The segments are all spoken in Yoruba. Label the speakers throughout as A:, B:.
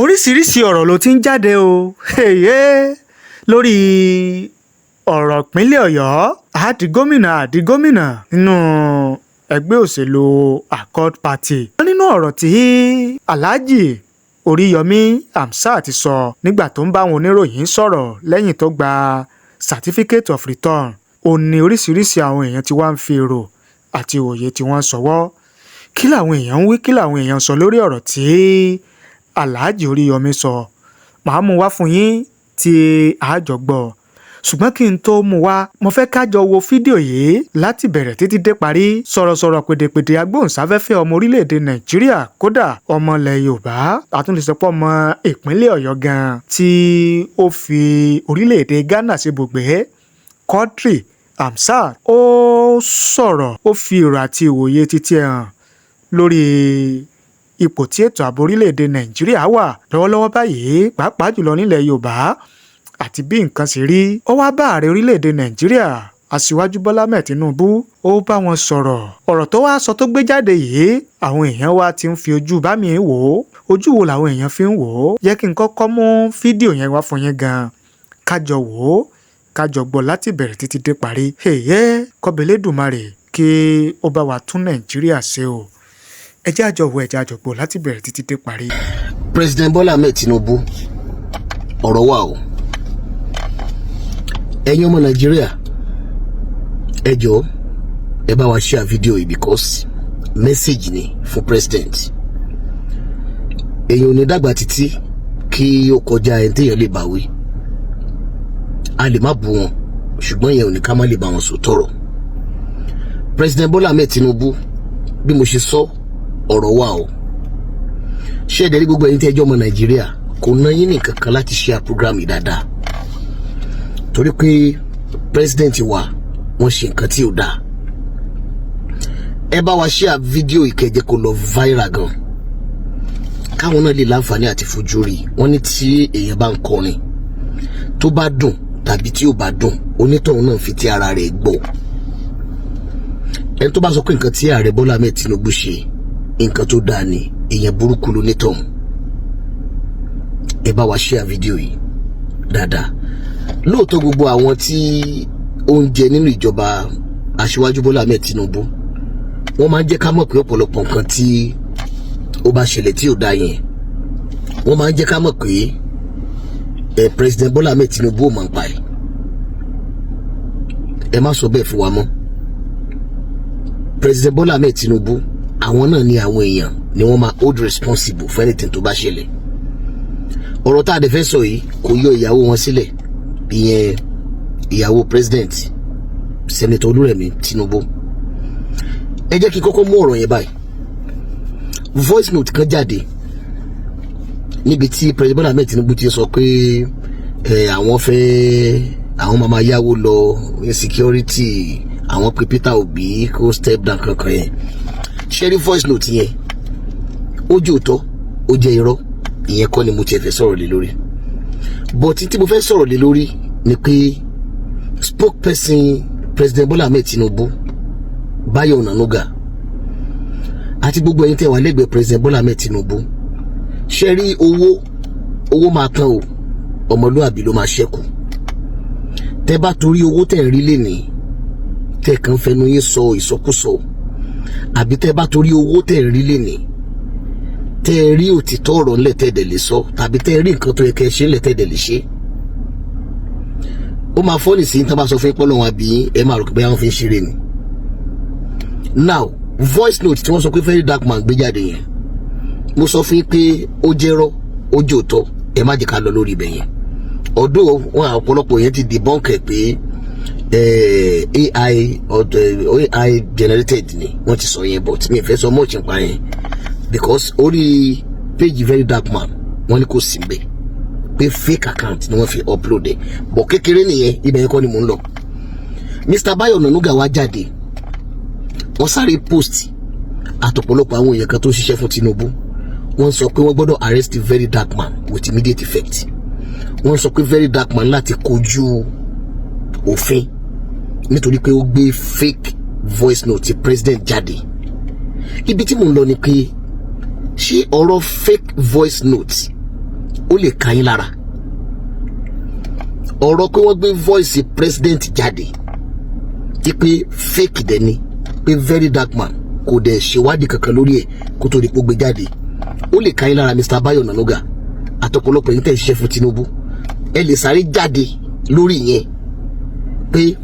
A: Oríṣiríṣiì ọ̀rọ̀ ló ti ń jáde o lórí ọ̀rọ̀ ìpínlẹ̀ Ọ̀yọ́, àdí gómìnà, àdí gómìnà nínú ẹgbẹ́ òṣèlú Accord Party. Nínú ọ̀rọ̀ tí Alhaji Oríyọmí Hamzat sọ nígbà tó ń bá àwọn oníròyìn sọ̀rọ̀ lẹ́yìn tó gba certificate of return, ó ní oríṣiríṣi àwọn èèyàn tí wàá ń fi èrò àti òye tí wọ́n sọwọ́. Kí làwọn èèyàn ń wí? Kí làwọn èèyàn sọ lórí ọ̀rọ̀ tí Alhaji Oríyọmí sọ? Màá mú wá fún yín tí a jọ gbọ́, ṣùgbọ́n kí n tó mú wá, mo fẹ́ ká jọ wo fídíò yìí láti bẹ̀rẹ̀ títí dé parí. Sọ̀rọ̀sọ̀rọ̀, pèdèpèdè, agbóhùnsáfẹ́fẹ́ ọmọ orílẹ̀-èdè Nàìjíríà, kódà ọmọ ilẹ̀ Yorùbá, àtúndì-sọpọ̀, ọmọ ìpínlẹ̀ Ọ̀yọ́ gan-an tí ó fi orílẹ̀-èdè Ghana ṣe ibùgbé, Quadri Hamzat, ó sọ̀rọ̀, ó fi èrò àti ìwòye títí ẹ̀ hàn lórí ipò tí ètò ààbò orílẹ̀-èdè Nàìjíríà wà lọ́wọ́lọ́wọ́ báyìí, pàápàá jùlọ nílẹ̀ Yorùbá, àti bí nǹkan ṣe rí. Ó wá bá ààrẹ orílẹ̀-èdè Nàìjíríà, Aṣíwájú Bọ́lá Ahmed Tinubu, ó bá wọn sọ̀rọ̀. Ọ̀rọ̀ tó wá sọ tó gbé jáde yìí, àwọn èèyàn wa ti ń fi ojú bá mi wò ó. Ojú wo làwọn èèyàn fi ń wò ó? Jẹ́ kí n kọ́kọ́ mú fídíò yẹn wá fún yín gan, kájọ wò ó, kájọ gbọ́ láti bẹ̀rẹ̀ títí dé parí. Èyẹ kọ́bẹ̀lẹ́dùmarè kí ó bá wa tún Nàìjíríà ṣe o. Ẹ jẹ́ àjọ wo, ẹ jẹ́ àjọ gbọ́ láti bẹ̀rẹ̀ títí dé parí.
B: President Bola Ahmed Tinubu, ọ̀rọ̀ wà o. Ẹ̀yin ọmọ Nàìjíríà, ẹ jọ̀ọ́, ẹ bá wa share fídíò yìí because message ni fún president. Èèyàn ò ní dàgbà títí kí ó kọjá ẹni téèyàn lè bá wí. A lè má bú wọn, ṣùgbọ́n ìyẹn ò ní ká má lè bá wọn sọ tọrọ. President Bola Ahmed Tinubu, bí mo ṣe sọ, ọ̀rọ̀ wà o. Ṣé ẹ̀dẹ̀ rí gbogbo ẹ̀yin tí ẹ jẹ́ ọmọ Nàìjíríà, kò ná yín ní kankan láti share program yìí dáadáa, torí pé president wa, wọ́n ṣe nǹkan tí ò dáa. Ẹ bá wa share fídíò ìkẹjẹ kó lọ viral gan, káwọn náà lè láǹfààní àti fojú rí. Wọ́n ní tí èèyàn bá ń kọrin, tó bá dùn tàbí tí ò bá dùn, onítọ̀hún náà fi ti ara rẹ̀ gbọ́. Ẹni tó bá sọ pé nǹkan tí ààrẹ Bọ́lá Ahmed Tinubu ṣe, nǹkan tó dáa ni, èèyàn burúkú lonítọ̀hún. Ẹ bá wa share fídíò yìí dáadáa. Lóòótọ́, gbogbo àwọn tí ó ń jẹ nínú ìjọba Aṣíwájú Bọ́lá Ahmed Tinubu, wọ́n máa ń jẹ́ ká mọ̀ pé ọ̀pọ̀lọpọ̀ nǹkan tí ó bá ṣẹlẹ̀ tí ò dáa yẹn, wọ́n máa ń jẹ́ ká mọ̀ pé ẹ President Bọ́lá Ahmed Tinubu ò mọ̀ nípa ẹ̀. Ẹ má sọ bẹ́ẹ̀ fún wa mọ́. President Bọ́lá Ahmed Tinubu, àwọn náà ni àwọn èèyàn ni wọ́n máa hold responsible for anything tó bá ṣẹlẹ̀. Ọ̀rọ̀ tá a dẹ̀ fẹ́ sọ yìí kò yọ ìyàwó wọn sílẹ̀, ìyẹn ìyàwó president, Senator Olúrẹ̀mí Tinubu. Ẹ jẹ́ kí n kọ́kọ́ mú ọ̀rọ̀ yẹn báyìí. Voice note kan jáde níbi tí President Bọ́lá Ahmed Tinubu ti sọ pé ẹ àwọn fẹ́, àwọn máa máa yáwó lọ, insecurity, àwọn pé Peter Obi kó step down kankan yẹn. Ṣé rí voice note yẹn, ó jẹ́ òótọ́, ó jẹ́ irọ́, ìyẹn kọ́ ni mo tiẹ̀ fẹ́ sọ̀rọ̀ lé lórí. But tí mo fẹ́ sọ̀rọ̀ lé lórí ni pé spokesperson President Bola Ahmed Tinubu, Báyọ̀ Onanuga, àti gbogbo ẹ̀yin tẹ́ wà lẹ́gbẹ̀ẹ́ President Bola Ahmed Tinubu, ṣe rí owó, owó máa tán o, ọmọlúàbí ló máa ṣẹ́kù. Tẹ́ bá torí owó tẹ́ ń rí lénìí, tẹ́ kàn fẹnu yín sọ ìsọkúsọ, àbí tẹ́ bá torí owó tẹ́ ń rí lénìí, tẹ́ ẹ rí òtítọ́ ọ̀rọ̀ ńlẹ̀ tẹ́ dẹ̀ lè sọ, tàbí tẹ́ ẹ rí nǹkan tó yẹ kẹ́ ẹ ṣe ńlẹ̀ tẹ́ dẹ̀ lè ṣe, ó máa fọ́nì sí tán bá sọ fún yín pọ́lọ́wọ́n àbí ẹ máa rò pé wọ́n fi ń ṣeré ni. Now, voice note tí wọ́n sọ pé Very Dark Man gbé jáde yẹn, mo sọ fún yín pé ó jẹ́rọ́, ó jẹ́ òótọ́, ẹ má jẹ́ ká lọ lórí ibẹ̀ yẹn. Ọdún wọn, ọ̀pọ̀lọpọ̀ yẹn ti debunk ẹ̀ pé AI generated ni wọ́n ti sọ yẹn, but mi ò fẹ́ sọ much nípa yẹn because orí page Very Dark Man, wọ́n ní kò sí mbẹ̀, pé fake account ni wọ́n fi upload ẹ̀. But kékeré nìyẹn, ibẹ̀ yẹn kọ́ ni mò ń lọ. Mr. Bayo Onanuga wá jáde, wọ́n sáré post àtọ̀pọ̀lọpọ̀ àwọn èèyàn kan tó ń ṣiṣẹ́ fún Tinubu. Wọ́n sọ pé wọ́n gbọ́dọ̀ arrest Very Dark Man with immediate effect. Wọ́n sọ pé Very Dark Man láti kojú òfin nítorí pé ó gbé fake voice note ti president jáde. Ibi tí mò ń lọ ni pé, ṣé ọ̀rọ̀ fake voice note Ó lè ka yín lára. Ọ̀rọ̀ pé wọ́n gbé voice president jáde pé fake dẹ̀ ni, pé Very Dark Man kò dẹ̀ ṣèwádìí kankan lórí ẹ̀ kó tó di pé ó gbé jáde, ó lè ka yín lára. Mr. Bayo Onanuga àtọ̀pọ̀lọpọ̀ yín tẹ̀ ń ṣiṣẹ́ fún Tinubu, ẹ lè sáré jáde lórí ìyẹn pé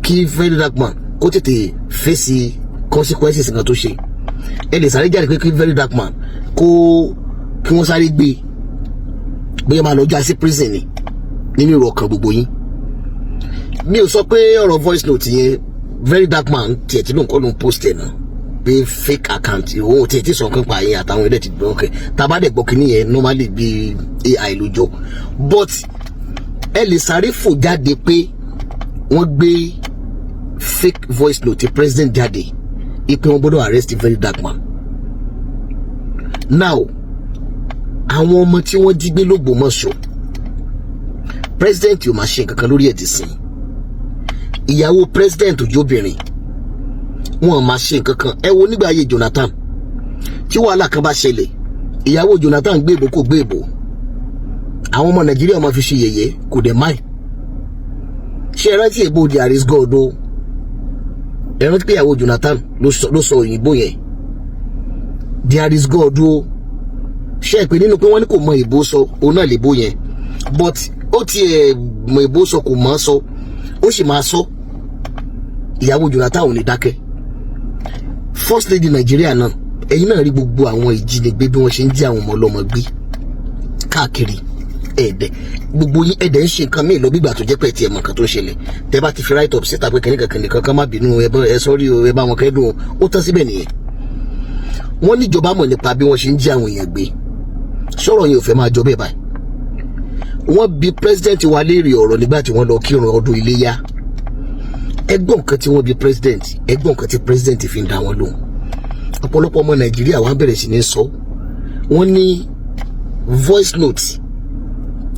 B: kí Very Dark Man kó tètè fèsì consequences nǹkan tó ṣe. Ẹ lè sáré jáde pé kí Very Dark Man kó kí wọ́n sáré gbé, bóyá máa lọ já sí prison ni. Nínú ìrò ọkàn gbogbo yín, mi ò sọ pé ọ̀rọ̀ voice note yẹn, Very Dark Man tiẹ̀ tí ló ń kọ́ ló ń post ẹ̀ náà pé fake account, òun tiẹ̀ tí sọ nǹkan pa yẹn àtàwọn ẹ̀dẹ̀ ti gbọ́. Okay, tá a bá dẹ̀ gbọ́ kínní yẹn, normally bí AI ló jọ, but ẹ lè sáré fò jáde pé wọ́n gbé fake voice note president jáde, ipe wọ́n gbọ́dọ̀ arrest Very Dark Man. Now, àwọn ọmọ tí wọ́n jí gbé l'Ógbómọ̀ṣọ́, president yóò máa ṣe nǹkan kan lórí ẹ̀ dì sí. Ìyàwó president ojóbìnrin, wọn máa ṣe nǹkan kan. Ẹ wo nígbà ayé Jonathan, tí wàhálà kan bá ṣẹlẹ̀, ìyàwó Jonathan gbé ìbò, kò gbé ìbò, àwọn ọmọ Nàìjíríà máa fi ṣe yẹ̀yẹ́, kò dẹ̀ máì ṣe. Ẹ rántí èbó "There is God" o. Ẹ rántí pé ìyàwó Jonathan ló sọ òyìnbó yẹn, "There is God" o. Ṣe é pé nínú pé wọ́n ní kò mọ ìbò sọ, òun náà lè bó yẹn, but ó tiẹ̀ mọ ìbò sọ, kò mọ̀ sọ, ó sì máa sọ. Ìyàwó Jonathan ò ní dákẹ́. First Lady Nàìjíríà náà, ẹ̀yin náà rí gbogbo àwọn ìjínigbé, bí wọ́n ṣe ń jí àwọn ọmọ ọlọ́mọ gbé káàkiri. Ẹ̀ẹ́dẹ̀ gbogbo yín ẹ̀ẹ́dẹ̀ ń ṣe nǹkan míì lọ, bígbà tó jẹ́ pé ẹ̀ tiẹ̀ mọ̀ nǹkan tó ń ṣẹlẹ̀. Tẹ́ bá ti fi write up síta pé kìnìkan kìnìkan kan, má bínú, ẹ bọ́ ẹ sọ́rí o, ẹ bá wọn kẹ́dùn o, ó tán síbẹ̀ nìyẹn. Wọ́n níjọba mọ̀ nípa bí wọ́n ṣe ń jí àwọn èèyàn gbé. Sọ̀rọ̀ yẹn ò fẹ́ máa jọ bẹ́ẹ̀ báyìí. Wọ́n bi president wa léèrè ọ̀rọ̀ nígbà tí wọ́n lọ kírun ọdún iléyá. Ẹ gbọ́ nǹkan tí wọ́n bi president, ẹ gbọ́ nǹkan tí president fi ń dá wọn lóhùn. Ọ̀pọ̀lọpọ̀ ọmọ Nàìjíríà wọ́n bẹ̀rẹ̀ sí ní sọ, wọ́n ní voice note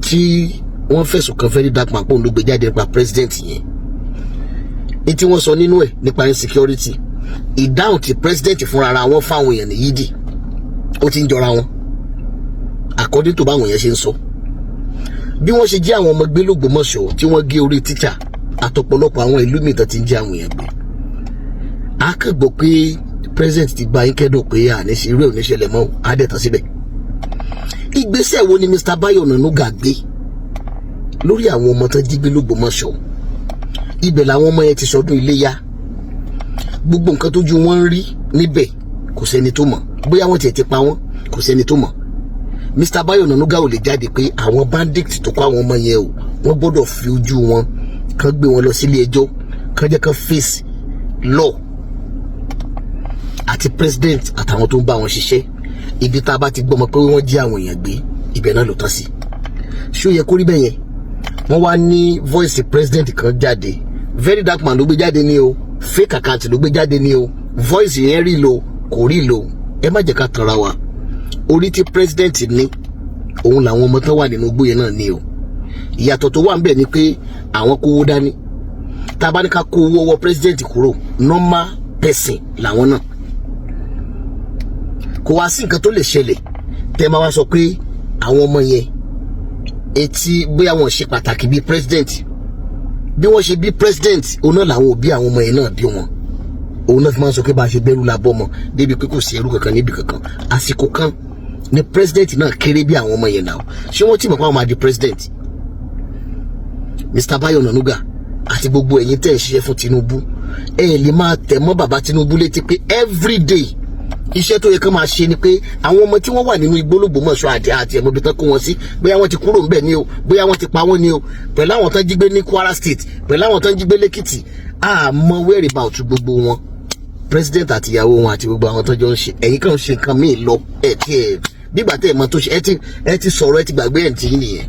B: tí wọ́n fẹ̀sùn kan Very Dark Man pòun ló gbé jáde nípa president yẹn, ní tí wọ́n sọ nínú ẹ̀ nípa insecurity, ìdáhùn tí president fúnra ara wọn fáwọn èèyàn ní yídì, ó ti ń jọra wọn according to báwọn èèyàn ṣe ń sọ. Bí wọ́n ṣe jí àwọn ọmọ gbé l'Ógbómọ̀ṣọ́, tí wọ́n gé orí tíṣà, àtọ̀pọ̀lọpọ̀ àwọn ìlú mìíràn ti ń jí àwọn èèyàn gbé, a kàn gbọ́ pé president ti gba yín kẹ́dùn pé àníṣe irú ẹ̀ ò ní ṣẹlẹ̀ mọ́, àdẹ̀tàn síbẹ̀. Ìgbésẹ̀ wo ni Mr. Bayo Onanuga gbé lórí àwọn ọmọ tán jí gbé l'Ógbómọ̀ṣọ́? Ibẹ̀ làwọn ọmọ yẹn ti sọdún iléyá. Gbogbo nǹkan tójú wọn ń rí níbẹ̀, kò sẹ́ni tó mọ̀ bóyá wọ́n tiẹ̀ ti pa wọ́n, kò sẹ́ni tó mọ̀. Mr. Bayo Onanuga ò lè jáde pé àwọn bandit tó kó àwọn ọmọ yẹn o, wọ́n gbọ́dọ̀ fi ojú wọn, kán gbé wọn lọ sílé ẹjọ́, kán jẹ́ kán face law, àti president àtàwọn tó ń bá wọn ṣiṣẹ́. Ibi tá a bá ti gbọ́mọ pé wọ́n jí àwọn èèyàn gbé, ibẹ̀ náà ló tán sí. Ṣó yẹ kó rí bẹ́ẹ̀ yẹn? Wọ́n wá ní voice president kan jáde, Very Dark Man ló gbé jáde ní o, fake account ló gbé jáde ní o, voice yẹn rí lo, kò rí lo. Ẹ má jẹ́ ká tanra wa. Orí tí president ní, òun làwọn ọmọ tán wà nínú igbó yẹn náà ní o. Ìyàtọ̀ tó wà ń bẹ̀ ni pé àwọn kówó dání. Tá a bá ní ká kó owó ọwọ́ president kúrò, normal person làwọn náà. Kò wá sí nǹkan tó lè ṣẹlẹ̀ tẹ́ máa wá sọ pé àwọn ọmọ yẹn etí bóyá wọn ṣe pàtàkì bíi president. Bí wọ́n ṣe bí president, òun náà làwọn òbí àwọn ọmọ yẹn náà bí wọn. Òun náà fi máa ń sọ pé bá a ṣe bẹ́rù la bọ́ ọmọ débi pé kò sí ẹrú kankan níbi kankan. Àsìkò kan ni president náà kéré bí àwọn ọmọ yẹn náà. Ṣé wọ́n ti mọ̀ pé àwọn máa di president? Mr. Bayo Onanuga àti gbogbo ẹ̀yin tẹ́ ẹ̀ ṣiṣẹ́ fún Tinubu, ẹ lè máa tẹ̀ mọ́ bàbá Tinubu létí pé everyday iṣẹ́ tó yẹ kán máa ṣe ni pé àwọn ọmọ tí wọ́n wà nínú igbó l'Ógbómọ̀ṣọ́ àti ẹ̀mọ́bi tán kó wọn sí, bóyá wọ́n ti kúrò ńbẹ̀ ni o, bóyá wọ́n ti pa wọ́n ni o, pẹ̀lú àwọn tán jí gbé ní Kwara State, pẹ̀lú àwọn tán jí gbé lẹ́kìtì, àmọ́ whereabout gbogbo wọn, president àti ìyàwó wọn àti gbogbo àwọn tó jọ ń ṣe. Ẹ̀yin kàn ń ṣe nǹkan míì lọ. Ẹ̀ tí ẹ̀ bígbà tẹ́ ẹ̀ mọ tó ṣe, ẹ ti sọ̀rọ̀, ẹ ti gbàgbé ẹ̀ tí nìyẹn.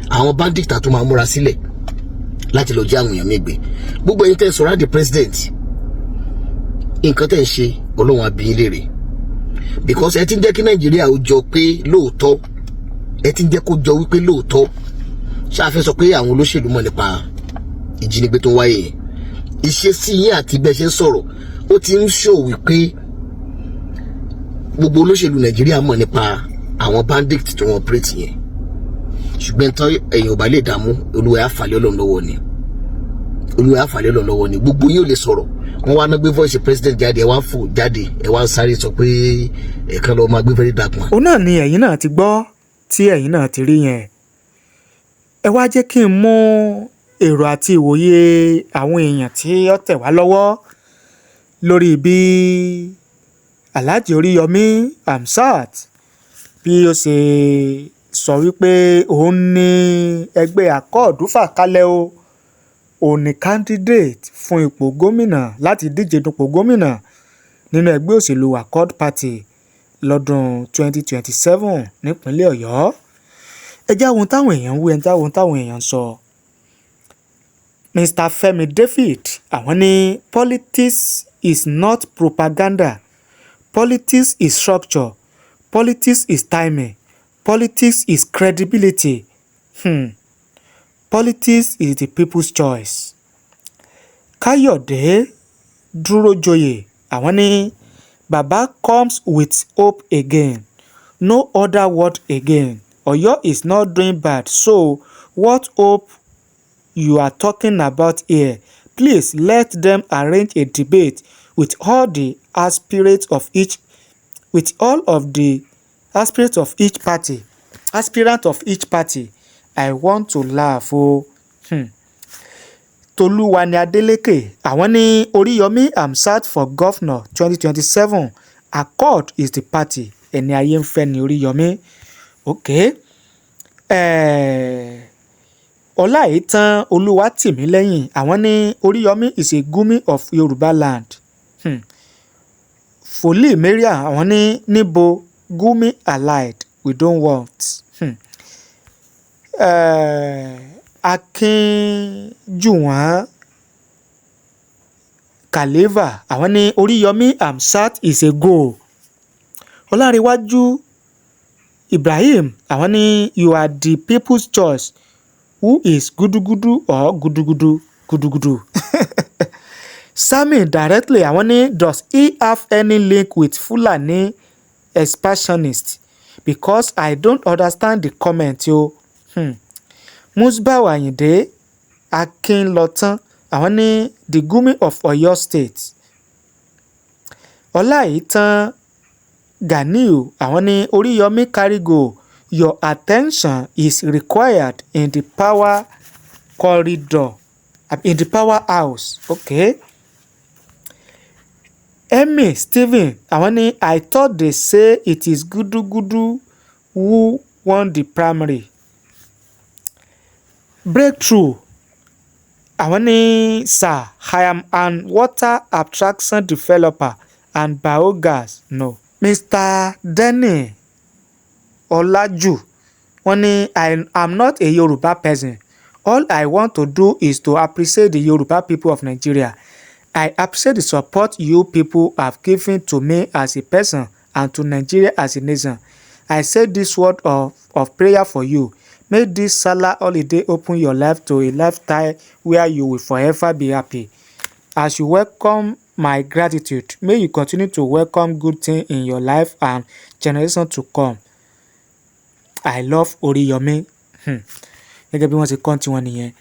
B: Àwọn bandit tó máa múra sílẹ̀ láti lọ jí àwọn èèyàn mi gbé. Gbogbo ẹ̀yin tẹ́ sọ̀rọ̀ àdì president, nǹkan tẹ́ ń ṣe, Ọlọ́run á bi yín léèrè, because ẹ ti ń jẹ́ kí Nàìjíríà ó jọ pé lóòótọ́, ẹ ti ń jẹ́ kó jọ wípé lóòótọ́ ṣáà sọ pé àwọn olóṣèlú mọ̀ nípa ìjínigbé tó ń wáyé yẹn. Ìṣesí yín àti bẹ́ẹ̀ ṣe ń sọ̀rọ̀, ó ti ń ṣò wípé gbogbo olóṣèlú Nàìjíríà mọ̀ nípa àwọn bandit tó wọ́n operate yẹn. Ṣùgbọ́n tó ẹ̀yìn ò bá lè dààmú, Olúwa á fàlẹ́ Ọlọ́run lọ́wọ́ ni, Olúwa á fàlẹ́ Ọlọ́run lọ́wọ́ ni. Gbogbo yín ò lè sọ̀rọ̀. Wọ́n wá ná gbé voice president jáde, ẹ wá ń fò jáde, ẹ wá ń sáré sọ pé ẹ̀kan lọ́ọ́ máa gbé Very Dark Man.
A: Òun náà ni ẹ̀yin náà ti gbọ́, tí ẹ̀yin náà ti rí yẹn. Ẹ wá jẹ́ kí n mú èrò àti ìwòye àwọn èèyàn tí ó tẹ̀ wá lọ́wọ́ lórí bí Alhaji Oríyọmí Hamzat bí ó ṣe sọ wípé òun ní ẹgbẹ́ Accord fà kalẹ̀ o, òun ní candidate fún ipò gómìnà, láti díje dupò gómìnà nínú ẹgbẹ́ òṣèlú Accord Party lọ́dún 2027 nípínlẹ̀ Ọ̀yọ́. Ẹ jẹ́ ohun táwọn èèyàn ń wí, ẹ jẹ́ ohun táwọn èèyàn ń sọ. Mr. Femi David, àwọn ní, "Politics is not propaganda. Politics is structure. Politics is timing. Politics is credibility. Politics is the people's choice." Káyọ̀dé Dúrójoyè, àwọn ní, "Baba comes with hope again. No other word again. Oyo is not doing bad, so what hope you are talking about here? Please let them arrange a debate with all of the aspirants of each party, aspirant of each party. I want to laugh o." Tolúwani Adeleke, àwọn ní, "Oríyọmí Hamzat for governor 2027. Accord is the party. Ẹni ayé ń fẹ́ ní Oríyọmí." Okay. Ọláìtàn Olúwatìmílẹ́yìn, àwọn ní, "Oríyọmí is a Gumi of Yorùbá land." Fòlíì Mariam, àwọn ní, "Níbo? Gumi allied we don't want." Akínjùwọ̀n Kàlẹ́fà, àwọn ní, "Oríyọmí Hamzat is a go." Ọlárẹ̀wájú Ibrahim, àwọn ní, "You are the people's choice. Who is gudugudu or gudugudu gudugudu?" Sami directly, àwọn ní, "Does he have any link with Fulani expansionists? Because I don't understand the comment o." Musbau Ayinde Akinlọtàn, àwọn ní, "The Gumi of Oyo State." Ọláìtàn Ganiu, àwọn ní, "Oríyọmí carry go. Your attention is required in the power corridor, in the power house." Okay. Emmy Stephen, àwọn ní, "I thought they say it is gudugudu who won the primary." Breakthrough, àwọn ní, "Sir, I am an water abstraction developer and biogas no." Mr. Denny Ọlájù, wọ́n ní, "I am not a Yoruba person. All I want to do is to appreciate the Yoruba people of Nigeria. I appreciate the support you people have given to me as a person and to Nigeria as a nation. I say this word of prayer for you. May this Salah holiday open your life to a lifestyle where you will forever be happy. As you welcome my gratitude, may you continue to welcome good things in your life and generation to come. I love Oriyomi." Gẹ́gẹ́ bí wọ́n ṣe kọ́ tiwọn nìyẹn.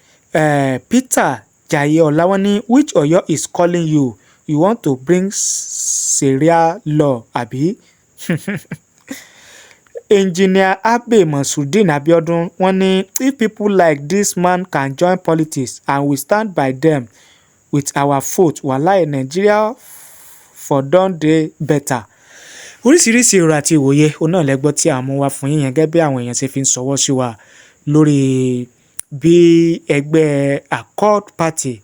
A: Peter Jayeola, wọ́n ní, "Which Oyo is calling you? You want to bring Sharia law, abi?" Engineer Abe Mosudeen Abiodun, wọ́n ní, "If people like this man can join politics and we stand by them with our vote, wallahi, Nigeria for don dey better." Oríṣiríṣi èrò àti ìwòye òun náà lẹ́gbọ́ tí à ń mú wá fún yín yẹn, gẹ́gẹ́ bí àwọn èèyàn ṣe fi ń ṣọwọ́ sí wa lórí bí ẹgbẹ́ Accord Party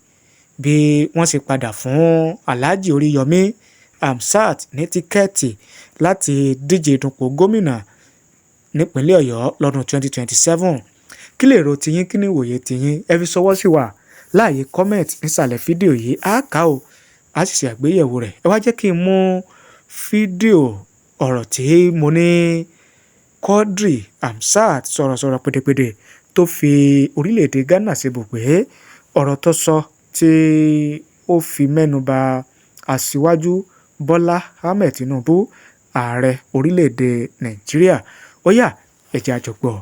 A: bí wọ́n ṣe padà fún Alhaji Oríyọmí Hamzat ní ticket láti díje dupò gómìnà nípínlẹ̀ Ọ̀yọ́ lọ́dún 2027. Kí lèrò tiyín? Kí ni ìwòye tiyín? Ẹ fi ṣọwọ́ sí wa láàyè comment nísàlẹ̀ fídíò yìí. Á kà ó, á sì ṣe àgbéyẹ̀wò rẹ̀. Ẹ wá jẹ́ kí n mú fídíò ọ̀rọ̀ tí mo ní Quadri Hamzat, sọ̀rọ̀sọ̀rọ̀ pèdèpèdè tó fi orílẹ̀-èdè Ghana ṣebùgbé, ọ̀rọ̀ tó sọ tí ó fi mẹ́nu ba Aṣíwájú Bọ́lá Ahmed Tinubu, ààrẹ orílẹ̀-èdè Nàìjíríà. Ó yá, ẹ jẹ́ a jọ gbọ́.